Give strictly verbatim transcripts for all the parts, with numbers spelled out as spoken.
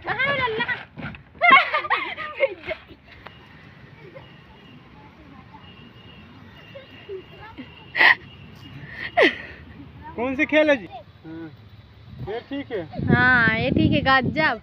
कहाँ है लल्ला? कौन से खेल है जी? हाँ। ये ठीक है। हाँ, ये ठीक है, गजब।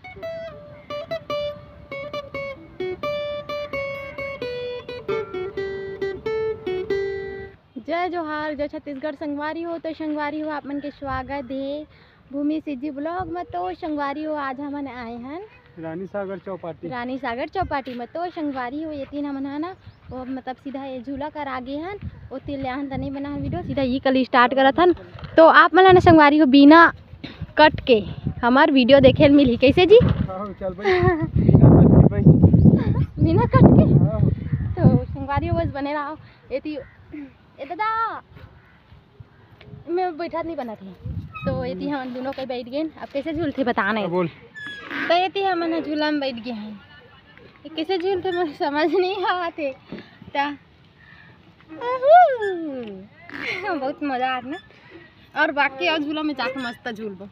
जय जोहार, जय छत्तीसगढ़। संगवारी हो तो संगवारी हो, आप मन के स्वागत हे भूमि सीजी ब्लॉग में। तो संगवारी हो, आज हमन आए हन रानी सागर चौपाटी। रानी सागर चौपाटी में। तो संगवारी हो, ये तीन हमन ह ना, वो मतलब सीधा ये झूला कर आगे हन, वो तीन ले आन त नहीं बना हन वीडियो, सीधा ये कल स्टार्ट करत हन। तो आप मन ला ना संगवारी हो, बिना कट के हमार वीडियो देखे ल मिलही। कैसे जी? हाँ, चल भाई। बिना कट के भाई। बिना कट के? हाँ। तो संगवारी हो, बस बने रहो। एती, ए दादा, मैं बैठा नहीं बनत हे। तो एती हमन दोनों कोई बैठ गए। अब कैसे झूलथे बताना हाँ, है। बोल। तो एती हमन ह झूला में बैठ गए हैं। ये कैसे झूलथे, मुझे समझ नहीं आवत हे। ता बहुत मजा आत ना। और बाकी और झूला में जाके मस्त झूलबो।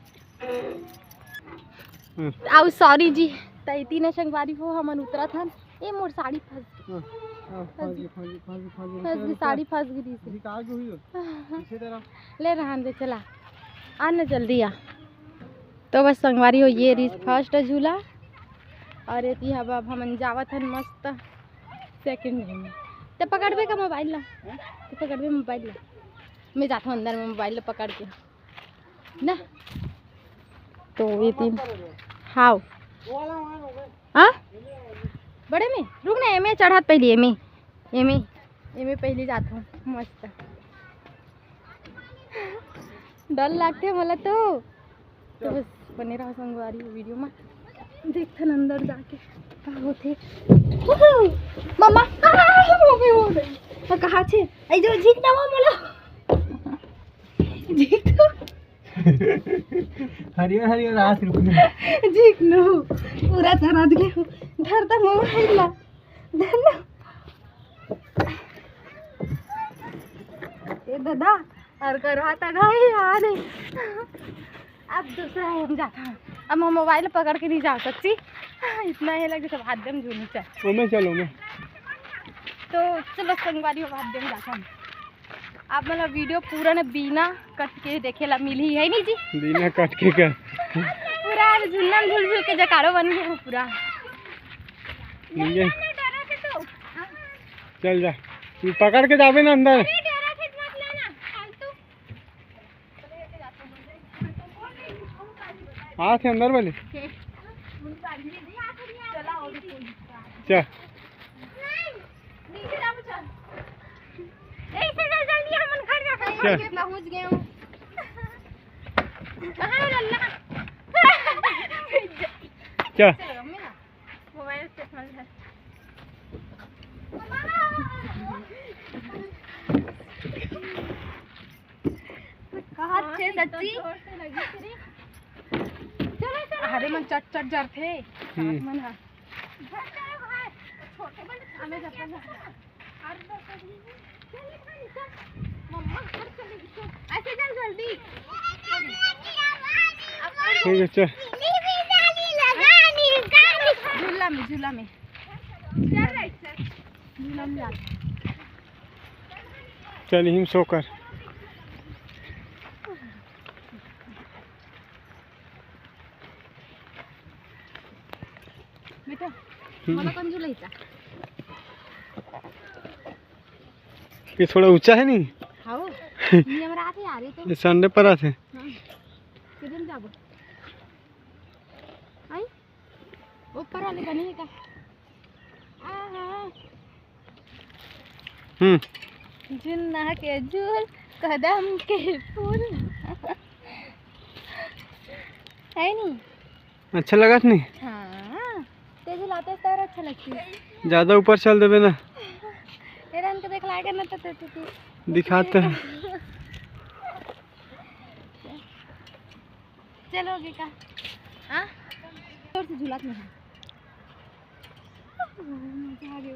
हम्म। आउ सॉरी जी, त एती न संगवारी हो, हमन उतरत हन। ए, मोर साड़ी फंस हाँ, हाँ, फंस गई, फंस गई, फंस गई, फंस गई, फंस गई, रुक, साड़ी रुक। फंस गई दिस। ये कहाँ की हुई हो? पीछे तरफ। ले रहन दे, चला। आ ना जल्दी आ। तो बस संगवारी हो, ये रहिस फर्स्ट झूला। और एती अब, अब हमन जावत हन मस्त सेकंड में। ते पकड़बे का मोबाइल ला? ते पकड़बे मोबाइल ला? मैं जाता हूँ अंदर में मोबाइल ला पकड़ के। ना। तो ये तीन। हाव। हाँ? बड़े में? रुक ना, एमे चढ़त पहली, एमे। एमे, एमे पहली जात हूँ। मस्त। डर लगथे मोला तो। तो बस बने रहो संगवारी वीडियो में। देखथन अंदर जाके का होथे। उहू! मम्मा, आ, मम्मी हो गई। हाँ, कहाँ छे? आई जो झीक दवा मोला। झीक तो। हरियर हरियर आस रुकने। झीक नो। पूरा सरद गए। धर त मोबाइल ला। धर ना। ए दादा, और करवा त गए यार। अब दूसरा है, हम जाता हूँ। अब मैं मोबाइल पकड़ के नहीं जा सकती। इतना ये लगे सब हाथ दम झूलनी चाहिए। ओ, मैं चलो, मैं। तो चलो संगवारी, अब हाथ दम जाता हूँ। आप मतलब वीडियो पूरा ने बिना कट के देखे ला मिलही है नहीं जी? बिना कट के का? पूरा झुल्लन झुल झुल के जकारो बन गया पूरा। ये। चल जा, तू पकड़ के जाबे ना अंदर। आथे अंदर वाले। चल। चल। कहाँ थे सच्ची? अरे मन चट चट जरथे। हम्म। मन हा। ऐसे चल जल्दी। ठीक है, चल। झूला में, झूला में। चल, right side। झूला में जा। चल, हिम सो कर। बेटा, हम्म। मला कोण झुलायचा? ये थोड़ा ऊंचा है नहीं? हाओ, नियम रात है यार, ये तो। ये संडे पर आते। हाँ। किधर जाबो? आई? ऊपर वाले बने का? आहा। हम्म। जुन्ना के झूल, कदम के फूल। है नहीं? अच्छा लगत नहीं? हाँ, तेज लाते तो और अच्छा लगती है। ज्यादा ऊपर चल देबे ना। एरन के देख लागे ना तो, तो, तो, तो। दिखाते हैं। चलोगे का? हाँ? जोर से झूलत नहीं है। मजा आ गया।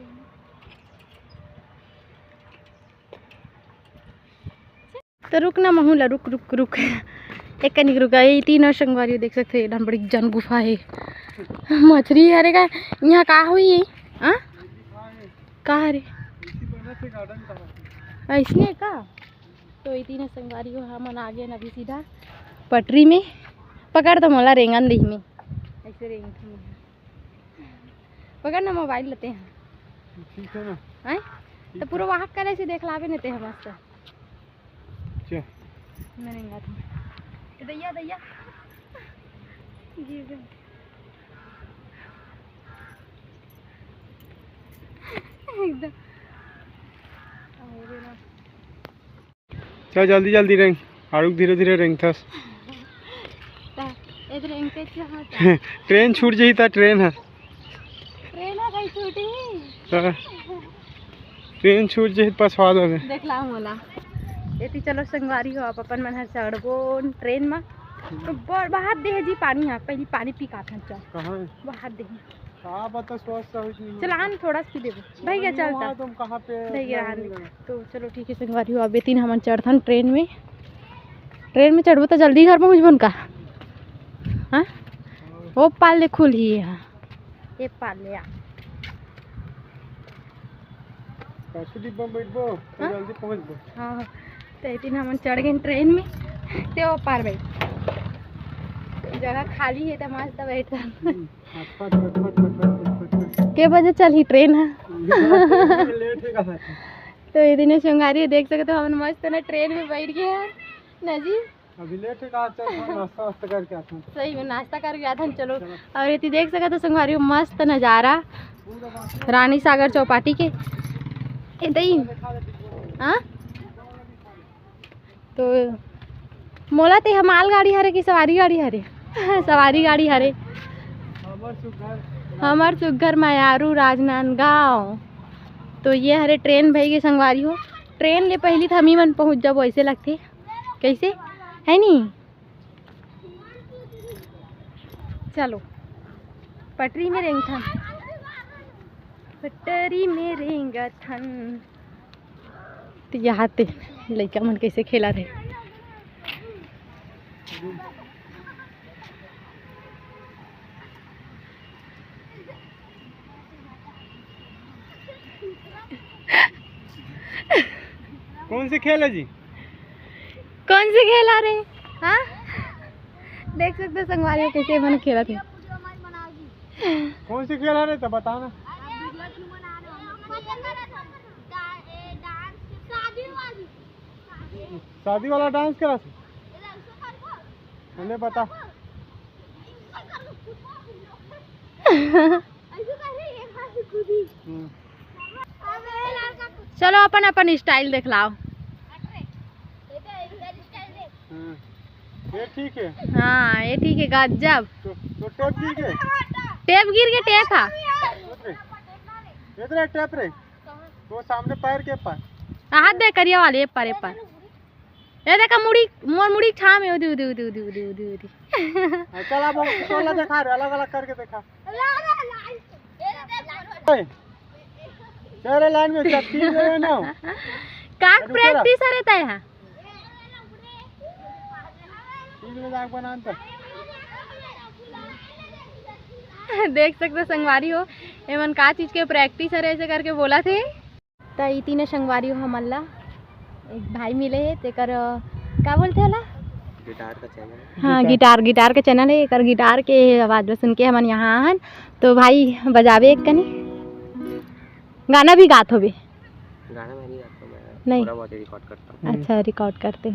तो रुक ना महू ला, रुक, रुक, रुक। एक कनिक रुका, ये तीनों संगवारी देख सकते हैं, एकदम बड़ी जन गुफा है। मछरी हरे का, यहाँ का हुई है? हाँ, का हरे? ऐसने का? तो ये तीनों संगवारी हो, हमन आ गए अभी सीधा पटरी में। पकड़ तो मोला, रेंगन दही में ऐसे रेंग। पकड़ ना, मोबाइल लेते हैं। ठीक है ना? हैं? तो पूरा वाहक करे से देख लावे ने ते हम मस्त। क्या? मैं नहीं गाती। ए दैया, दैया। गिर गए। एकदम। अरे ना। चल जल्दी जल्दी रेंग, आड़ू धीरे धीरे रेंगथस। ता, ए रेंग के क्या होता? ट्रेन छूट जही ता ट्रेन ह। ट्रेन ह कहीं छूटी? हाँ। ट्रेन छूट जही त पछवा जाबे। देख ला मोला। एती चलो संगवारी हो, आप अपन मन हर चढ़बो ट्रेन म। तो ब-, बहात दे जी पानी ह, पहली पानी पी का था, चल। कहाँ है? बहात दे। का पता स्वस्थ हो कि नहीं। चल आन थोड़ा सा पी लेबो। भैया नहीं, चलता। वहाँ तुम कहाँ पे भैया रहने आन दे। तो चलो ठीक है संगवारी हो, अब एती हमन चढ़थन ट्रेन में। ट्रेन में चढ़बो तो जल्दी घर पहुँचबो न का? हाँ? ओ पार ले खुलही, हाँ। ये पार ले आ। पाछू डिब्बा में बैठबो, तो हाँ? जल्दी पहुँचबो। हाँ, तो एती हमन चढ़ गए ट्रेन में, ते ओ पार बैठ। जगह खाली है तो मस्त बैठन। हम्म, फटफट, फटफट, फटफट, फटफट। के बजे चलही ट्रेन ह? लेट है का साथी? तो ये दिन संगवारी देख सकते हो, हमन मस्त ना ट्रेन में बैठ गए हैं ना जी। अभी लेट है का, चल थोड़ा नाश्ता वास्ता करके आते हैं। सही में नाश्ता करके आते हैं, चलो। चलो। और ये देख सकते हो संगवारी मस्त नज़ारा रानी सागर चौपाटी के। ए दई, हाँ? तो मोला ते ह मालगाड़ी हरे कि सवारी गाड़ी हरे? सवारी गाड़ी हरे। हमर सुग्घर मयारू राजनांदगांव। तो ये हरे ट्रेन भई के संगवारी हो, ट्रेन ले पहली त हमी मन पहुँच जाबो ऐसे लगथे, कैसे है नी? चलो पटरी में रेंगथन, पटरी में रेंगथन। तो यहाँ ते लइका मन कैसे खेला रहे। कौन से खेल है जी? कौन से खेल आ रहे? हाँ, देख सकते हो संगवारी हो कैसे मन खेला थे। कौन से खेल आ रहे तो बताओ ना। शादी वाला डांस करा थे। पहले बता। हम्म। चलो अपन अपन स्टाइल देख लाओ। हाँ। ये ठीक है। हाँ, ये ठीक है, गजब। तो, तो टेप गिर गए? टेप गिर के टेप हा। इधर, इधर टेप रे। वो सामने पैर के पास। हाथ दे करिया वाले, ये पर, ये पर। ये देखा मुड़ी, मोर मुड़ी छाम है, उदी, उदी, उदी। हाँ, चल अब हम टोला दिखा रहे, अलग अलग करके दिखा। ए, तेरे लाइन में चल, तीन जने ना हो। काक अरे, प्रैक्टिस रहता है यहाँ। तीन बजे आग बना तो। देख सकते हो संगवारी हो, एमन का चीज के प्रैक्टिस हरे ऐसे करके बोला थे। त इति ने संगवारी हो हमन ला एक भाई मिले हे, तेकर, अ, का बोलथे ओला? गिटार का चैनल है। हाँ, गिटार। गिटार, गिटार के चैनल है, एकर गिटार के आवाज ला सुन के हमन यहाँ आहन। तो भाई बजावे एक कनी, गाना भी गात होबे? गाना मैं नहीं गाता, मैं नहीं। थोड़ा बहुत ही रिकॉर्ड करता हूँ। अच्छा, रिकॉर्ड करते हो।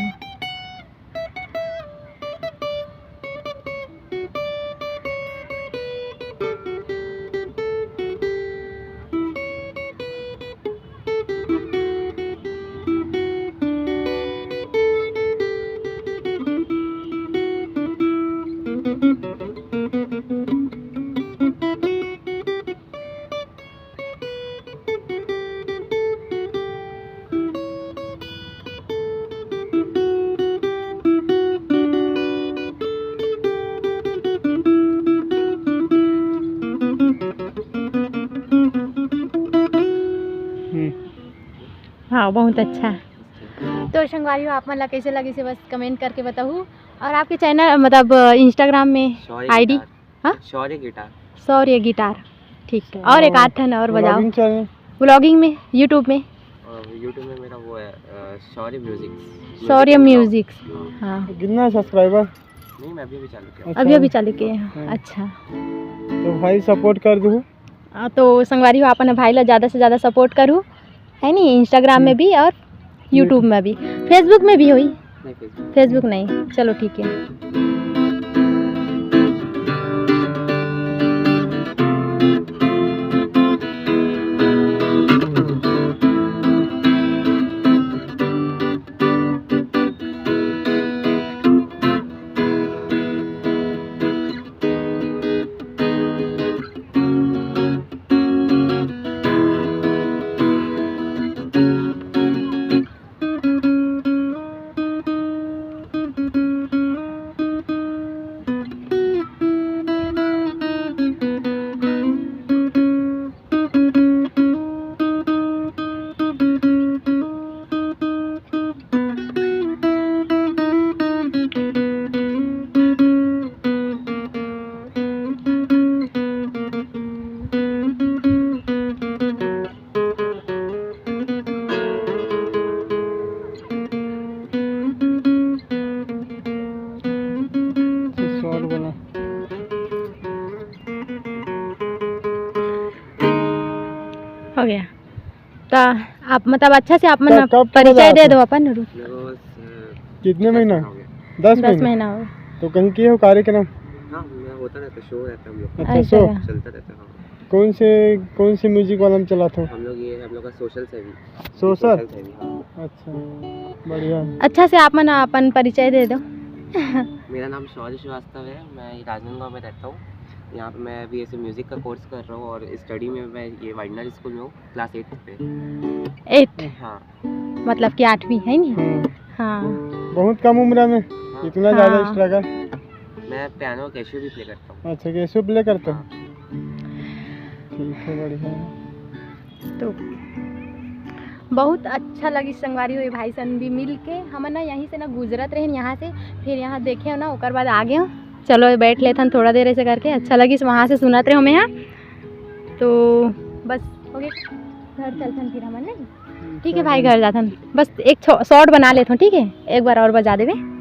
हम्म। हाँ, बहुत अच्छा। तो संगवारी हो, आप मन ला कैसे लगिस हे, बस कमेंट करके बताहू। और आपके चैनल, मतलब, इंस्टाग्राम में शौर्य आईडी? गिटार। हाँ? शौर्य गिटार। शौर्य गिटार, ठीक है। और एक आध ठन और बजाओ। Vlogging channel? Vlogging में, YouTube में। और YouTube में मेरा वो है, अ, शौर्य म्यूजिक। शौर्य म्यूजिक। हाँ। कितना है सब्सक्राइबर? नहीं, मैं अभी अभी चालू किया। अच्छा। अभी अभी चालू किए हैं। हाँ। अच्छा। तो भाई सपोर्ट कर दो। हाँ, तो संगवारी हो, अपन भाई ला ज़्यादा से ज़्यादा सपोर्ट करू, है नी? इंस्टाग्राम में भी और यूट्यूब में भी, फेसबुक में भी होई। नहीं, फेसबुक। फेसबुक नहीं, चलो ठीक है। शॉर्ट बना। हो गया। तो आप, मतलब, अच्छा से आप मन परिचय दे दो अपन। मेरे को, अ, कितने महीना? दस महीना हो गया। दस महीना हो गया। तो कहीं किए हो कार्यक्रम? हाँ, मैं होता रहता, शो रहता है हम लोग का। अच्छा, शो। चलता रहता है, हाँ। कौन से, कौन से म्यूजिक वाला में चलाथो? हम लोग ये, हम लोग का सोशल सेवी। सोशल? सोशल सेवी, हाँ। अच्छा, बढ़िया। अच्छा से आप मन अपन परिचय दे दो। मेरा नाम शौर्य श्रीवास्तव है, मैं ये राजनांदगांव में रहता हूँ। यहाँ पे मैं अभी ऐसे म्यूजिक का कोर्स कर रहा हूँ और स्टडी में मैं ये वाइडनर स्कूल में हूँ, क्लास एट पे। एट? हाँ। मतलब कि आठवीं, है नी? हाँ। हाँ। बहुत कम उम्र में हाँ। इतना ज़्यादा हाँ। स्ट्रगल। मैं पियानो, कैसियो भी प्ले करता हूँ। अच्छा, कैसियो प्ले करते हो? हाँ। ठीक है, बढ़िया है। तो बहुत अच्छा लगिस संगवारी हो, ये भाई सन भी मिल के। हमन ना यहीं से ना गुजरत रहेन, यहाँ से, फिर यहाँ देखे हो ना, ओकर बाद आ गए हो। चलो, बैठ लेथन थोड़ा देर ऐसे करके, अच्छा लगिस, वहाँ से सुनत रहे हमें यहाँ। तो बस, हो गए, घर चलथन फिर हमन, नहीं? ठीक है भाई, घर जाथन। बस एक शॉ-, शॉर्ट बना लेथन, ठीक है, एक बार और बजा देवे।